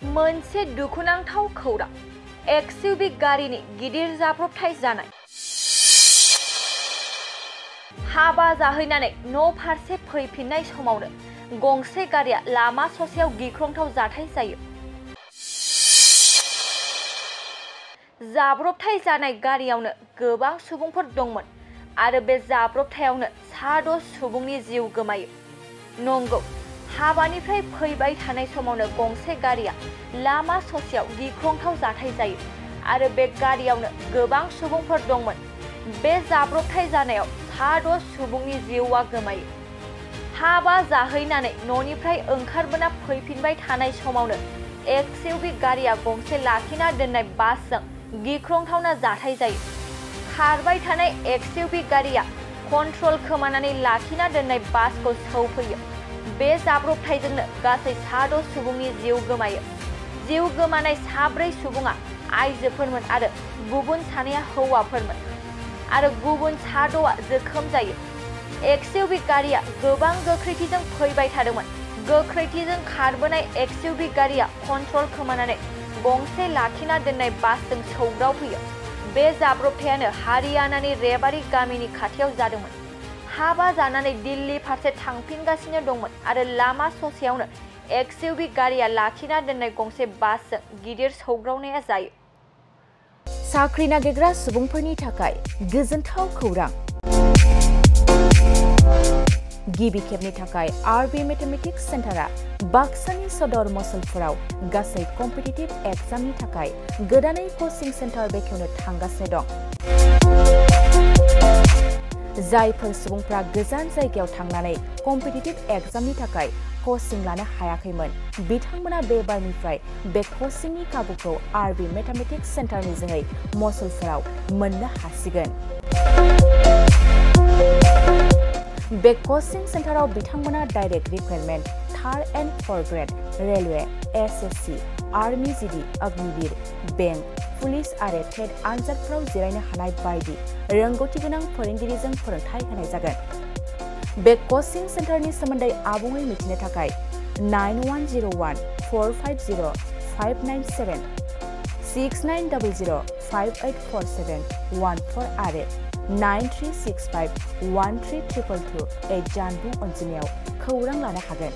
मोनसे दुखुनांथाव खौरां एक्सयूवी गारिनि गिदिर जाब्रबथाय जानाय। हाबा जाहैनानै न' फारसे फैफिननाय समावनो गंसे गारिया लामा ससेयाव गिख्रंथाव जाथाय जायो। जाब्रबथाय जानाय गारियावनो गोबां सुबुंफोर दंमोन आरो बे जाब्रबथायावनो 6 सुबुंनि जिउ गोमायो। नंगौ, हाबानिफ्राय फैबाय थानाय समावनो गंसे गारिया लामा ससेयाव गिख्रंथाव जाथाय जायो आरो बे गारियावनो गोबां सुबुंफोर दंमोन। बे जाब्रबथाय जानायाव 6 सुबुंनि जिउआ गोमायो। हाबा जाहैनानै न'निफ्राय ओंखारबोना फैफिनबाय थानाय समावनो एक्सयूवी गारिया गंसे लाखिना दोननाय बासजों गिख्रंथावना जाथाय जायो। खारबाय थानाय एक्सयूवी गारिया कन्ट्रल खोमानानै लाखिना दोननाय बासखौ सौफैयो। बे जाब्रबथायजोंनो गासै 6 सुबुंनि जिउ गोमायो। जिउ गोमानाय 4 सुबुङा आइजोफोरमोन आरो गुबुन 2 हौवाफोरमोन आरो गुबुन 6 जोखोम जायो। एक्सयूवी गारिया गोबां गोख्रैथिजों फैबाय थादोंमोन। गोख्रैथिजों खारबोनाय एक्सयूवी गारिया कन्ट्रल खोमानानै गंसे लाखिना दोननाय बासजों सौग्रावफैयो। बे जाब्रबथायानो हारियानानि रेवाड़ी गामिनि खाथियाव जादोंमोन। हाबा जानानै दिल्ली फारसे थांफिनगासिनो दंमोन आरो लामा ससेयावनो एक्सयूवी गारिया लाखिना दोननाय गंसे बासजों गिदिर सौग्रावनाया जायो। साख्रि नागिरग्रा सुबुंफोरनि थाखाय गोजोनथाव खौरां। गिबि खेबनि थाखाय आरबि मेथमेटिक्स सेन्टारा बाक्सानि सदर मसलपुराव गासै कम्पिटिटिभ एग्जामनि थाखाय गोदानै कचिं सेन्टार बेखेवनो थांगासिनो दं। जायफोर सुबुंफ्रा गोजान जायगायाव थांनानै कम्पिटिटिभ एग्जामनि थाखाय कचिं लानो हायाखैमोन, बिथांमोना बे बारनिफ्राय बे कचिंनि खाबुखौ आरबि मेथमेटिक्स सेन्टारनि जोहै मसलपुराव मोननो हासिगोन। बे कचिं सेन्टाराव बिथांमोना direct recruitment, 3rd and 4th grade, railway, SSC, army GD, Agniveer, bank, police आरो टेट आनजादफोराव जिरायनो हानाय बायदि रोंगौथि गोनां फोरोंगिरिजों फोरोंथाय होनाय जागोन। बे कचिं सेन्टारनि सोमोन्दै आबुङै मिथिनो थाखाय 9101-450-597, 6900-584714 आरो 9365-13222 जानबुं अनजिमायाव खौरां लानो हागोन।